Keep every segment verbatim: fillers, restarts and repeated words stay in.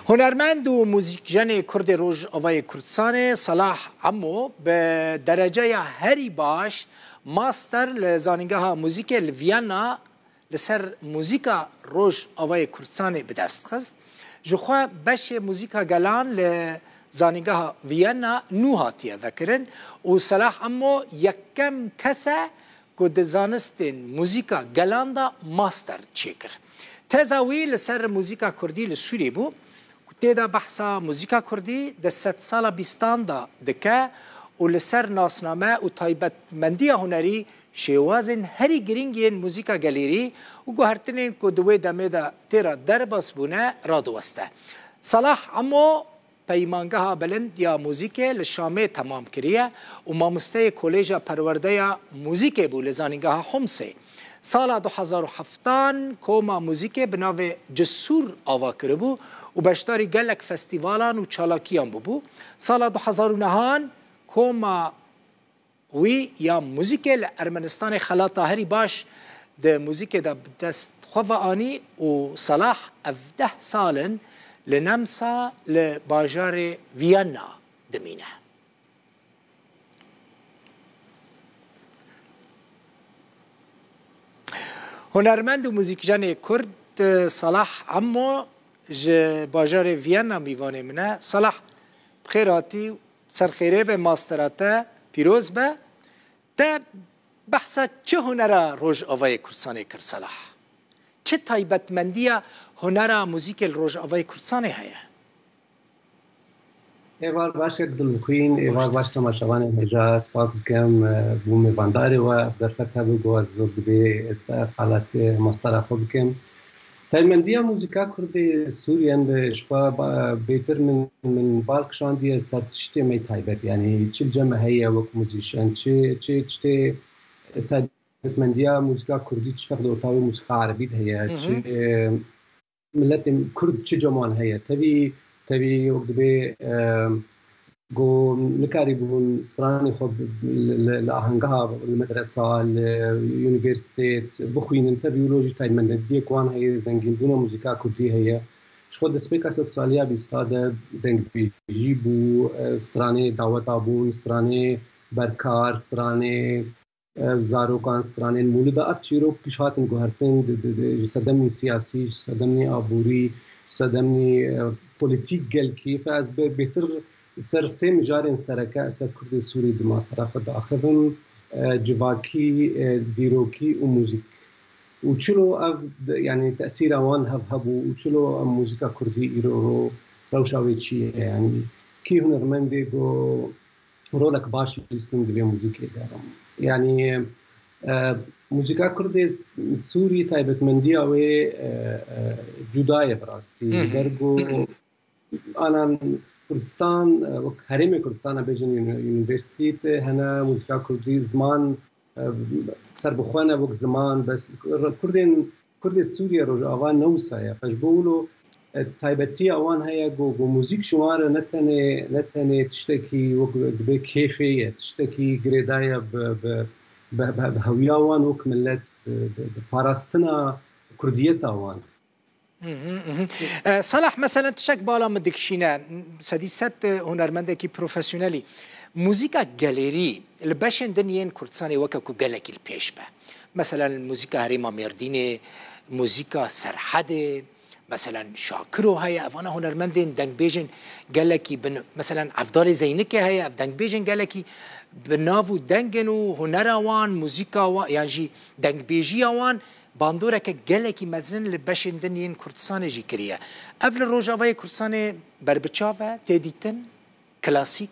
Hunermend û muzîkjenê Kurdê Rojavayê Kurdistanê Salah Emo bi dereceya herî baş master li Zanîngeha Muzîkê li Viyana li ser muzîka Rojavayê Kurdistanê bi dest xist. Ji xwe beşê muzîka gelan li Zanîngeha Viyana nû hatiye vekirin û Salah Emo yekem kes e ku di zanistên muzîka gelan de master çêkir. Teza wî li ser muzîka kurdî li Sûriyê bû, ku tê de behsa muzîka kurdî di sedsala bîstan de dike û li ser nasname û taybetmendiya hunerî şêwazên herî girîng yên muzîka gelêrî û guhertinên ku di wê demê de tê re derbas bûne radiweste. Salah Emo Peymangeha Bilind ya Muzîkê li Şamê temam kiriye û mamosteyê Kolêja Perwerdeya Muzîkê bû li Zanîngeha Homsê. Sala du hezar û heftan koma muzîkê bi navê Cisûr ava kiribû û beşdarî gelek festîvalan û çalakiyan bûbû. Sala du hezar û nehan koma wî ya muzîkê li Ermenistanê xelata herî baş di muzîkê de bi dest xwe ve anî û Salah ev deh sal in li Nemsa li bajarê Viyana dimîne. Hunermend û muzîkjenê Kurd Salah Emo ji bajarê Viyana mîvanê min e. Salah, bi xêr hatî. Ser xêrê be, mastera te pîroz be. Te behsa çi hunera Rojavayê Kurdistanê kir Salah? Çi taybetmendiya hunera muzîkê li Rojavayê Kurdistanê heye? Êvar baş kek Dilxwîn, êvar baş temaşevanên hêja, spas dikim, e, bû mêvandarê we, ev derfet hebû ku ez zor dibê, e, te qalet, e, mastera xwe bikim. Taybetmendiya muzîka kurdî Sûriyen bi ji xwe ba-, bêtir min, min bal kişandiye ser tiştê me taybet. Yanî çi li cem me heye wek muzîşen, çi, çi tiştê taybetmendiya muzîka kurdî çi ferq di orta wê muzîka erebî de heye, Hı hı. çi, e, miletên kurd çi cem wan heye. Tevî, tevî wek dibê, e, ku nikarîbûn stranê xwe bi-, li, li, li ahengeha, li medresa, li unîversîtet bixwînin, tevî wilo jî taybetmendiyek wan heye, zengînbûna muzîka kurdî heye. Ji xwe destpêka sedsaliya bîsta de dengbêjî bû, e, stranê daweta bûn, stranê berkar, stranê e, zarokan, stranên mûlida ev çîrok giş hatin guhertin di, di, di, ji sedemî siyasî, ji sedemî aborî, ji sedemî, e, polîtîk gelkî. Fe ez bê-, bêtir ser sê mijarên sereke ez ser Kurdê Sûrî di mastera xwe diaxivim, e, civakî, e, dîrokî û muzîk. Û çilo ev, yanî tesîra wan hev hebû û çilo em muzîka kurdî îro ro rewşa wê çi ye? Yanî kî hunermendê ku rolek baş lîstin di vê muzîkê de. Yanî, e, muzîka kurdê s-, Sûrî taybetmendiya wê, e, e, cuda ye bi rastî. Hı hı. Ji ber ku anan Kurdistan, e, wek herêmê Kurdistan, e, bêjin uni-, unîversîtî hene, muzîka kurdî ziman, e, serbixwe ne wek ziman, bes Kurdên Kurdê Sûriye Rojava ne wisa ye. Fe ji bo wilo, e, taybetiya wan heye ku, ku muzîk ji wan re ne tenê, ne tenê tiştekî wek dibê kêfê ye, tiştekî girêdaye bi, bi, bi, bi, bi hewiya wan wek millet, bi, bi, bi parastina kurdiyeta wan. Hı hı, hı hı. E, Salah, meselen tiştek bala min dikişîne, sedî sed, e, hunermendekî profesyonelî. Muzîka gelêrî li beşên din yên Kurdistanê weke ku gelekî li pêş be. Meselen muzîka herêma Mêrdînê, muzîka Serhedê, meselen Şakiro heye. Evana hunermendên dengbêjên gelekî bin, meselen Evdalê Zeynikê heye, ev dengbêjên gelekî bi nav û deng in û hunera wan, muzîka wan, yan jî dengbêjiya wan bandoreke gelekî mezin li beşên din yên Kurdistanê jî kiriye. Ev li Rojavayê Kurdistanê berbiçav e, tê dîtin, klasîk?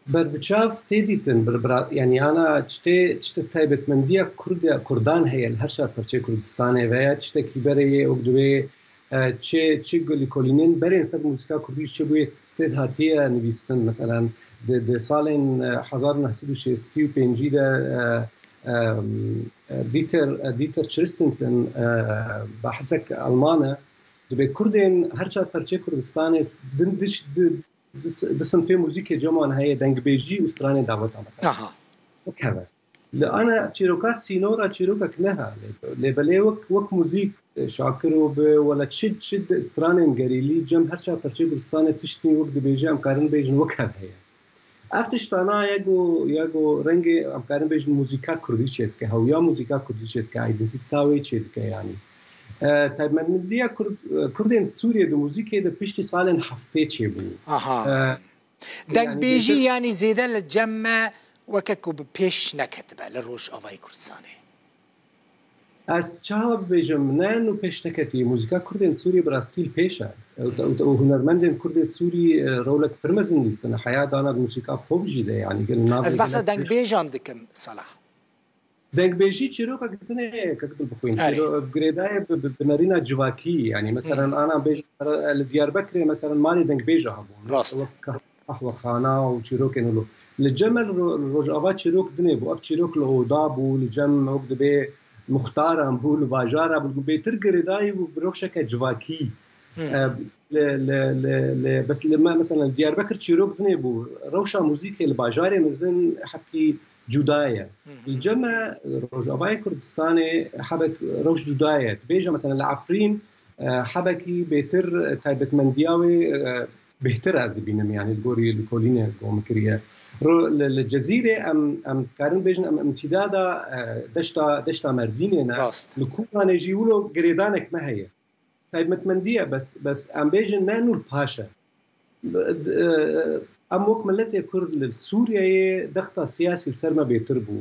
Berbiçav tê dîtin, bir, bira, yanî ana tiştê, tiştê taybetmendiya Kurd-, Kurdan heye li her çar parçeyê Kurdistanê veya tiştekî berê yê û divê, e, çi, çi lêkolînên berên ser muzîka kurdî çi bûye tê hatiye nivîstin. Meselen di, di salên, e, hezar û neh sed û şêstî û pêncî de, e, e, e, Dieter, e, Dieter Christensen, e, behsek Alman e, dibê Kurdên her çar parçeyê Kurdistanê s-, din diş, di, di s-, di sinfê muzîkê cem wan heye, dengbêjî û stranê daweta, mesela. Aha. Wek heve. Li ana çîroka sînora çîrokek neha lê, lê belê wek, wek muzîk, Şakiro bi, wela çi, çi stranên gerîlî, cem her çar perçê Kurdistanê tiştî wek dibêje, em karin bêjin wek hev heye. Ev tiştana ya ku, ya ku rengê em karin bêjin muzîka kurdî çêdike, hewiya muzîka kurdî çêdike, identita wê çêdike yanî. E, taybetmendiya Kurd, e, Kurdên Sûriyê di muzîkê de piştî salên heftê çêbû. Aha. E, Dengbêjî yanî zêde li cem me weke ku bi pêş neketibe li Rojavayê Kurdistanê. Ez çawa bibêjim, ne nû pêş neketiye. Muzîka Kurdên Sûrî bi rastî li pêş e. Û, û, û hunermendên Kurdê Sûrî, e, rolek pir mezin lîstine. Heya dana di muzîka pop jî de, yanî, gel navê Ez behsa gelek pêş. Dengbêjan dikim, Salah. Dengbêjî çîrokek din e, kek tu bixwîn. Erê. Çîro-, girêdayê bi, bi, bi nerîna civakî, yanî, meselen, Hmm. ana bêj-, li Diyarbekirê, meselen, malê dengbêja hebûn. Rast. Wek kah-, qehwexana û çîrokên wilo. Li cem me li ro-, li Rojava çîrok dinê bû. Ev çîrok li oda bû, li cem wek dibê muxtaran bû, li bajara bû. Bêtir girêdayî bû bi rewşeke civakî. Hmm. E, li, li, li, li, bes li me, meselen, li Diyarbekir çîrok dinê bû. Rewşa muzîkê li bajarê mezin hebkî cuda ye. Hı hı. Li cem me Rojavayê Kurdistanê hebek rewş cuda ye. Bêje, meselen, li Efrîn, e, hebekî bêtir taybetmendiya wê, e, bêhtir ez dibînim, yanî li gorî lêkolînê ku min kiriye. Ro-, li, li Cezîrê em, em dikarin bêjin em îmtîdada, e, deşta, deşta Merdînê ne. Rast. Li Kobanê jî wilo girêdanek me heye. Taybetmendî ye, bes, bes em bêjin ne nû li paş e. Em wek miletê Kurd li Sûriyeyê dexta siyasî li ser me bêtir bû.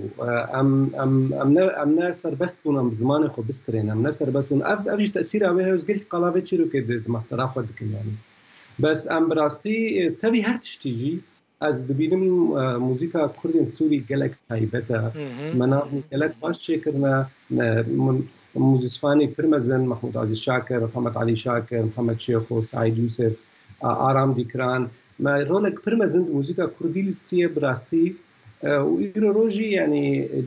Em, em, em ne, em ne serbest bûn, em bi zimanê xwe bistirên, em ne serbest bûn. Ev, ev jî tesîra wê heye, ez gelkî qala vê çîrokê di, di mastera xwe dikim, yanî. Bes em bi rastî, e, tevî her tiştî jî, ez dibînim, e, muzîka Kurdên Sûrî gelek taybet e. Hı hı. Me nav gelek baş çêkirine. Me, min, muzîsfanî pir mezin, Mehmûd Azîz Şakir, Mihemed Elî Şakir, Mihemed Şêxo, Seîd Yûsif, e, Aram Dîkran. Me rolek pir mezin di muzîka Kurdî lîstiye bi rastî. E, û îro rojî, yanî, e,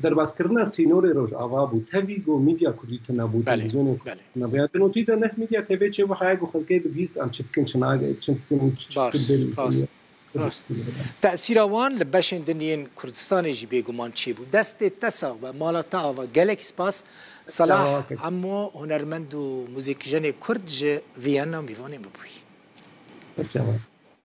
derbaskirina sînorê Rojava bû. Tevî ku medya Kurdî tune bû, Belê, televîzyonê Kurdî belê. tune bû. Yani, di notî de neh medya T V çêbû, heya ku xelkê dibihîst, em çi dikin, çi nage-, çi dikin, çi Baş, çi dikin, rast, çi rast. dikin. Tesîra wan li beşên din yên Kurdistanê jî bêguman çêbû. Destê te sax be, mala te ava. Gelek spas. Salah Sawa kek. Emo, hunermend û muzîkjenê Kurd ji Viyana mêvanê min bûyî. Sawa.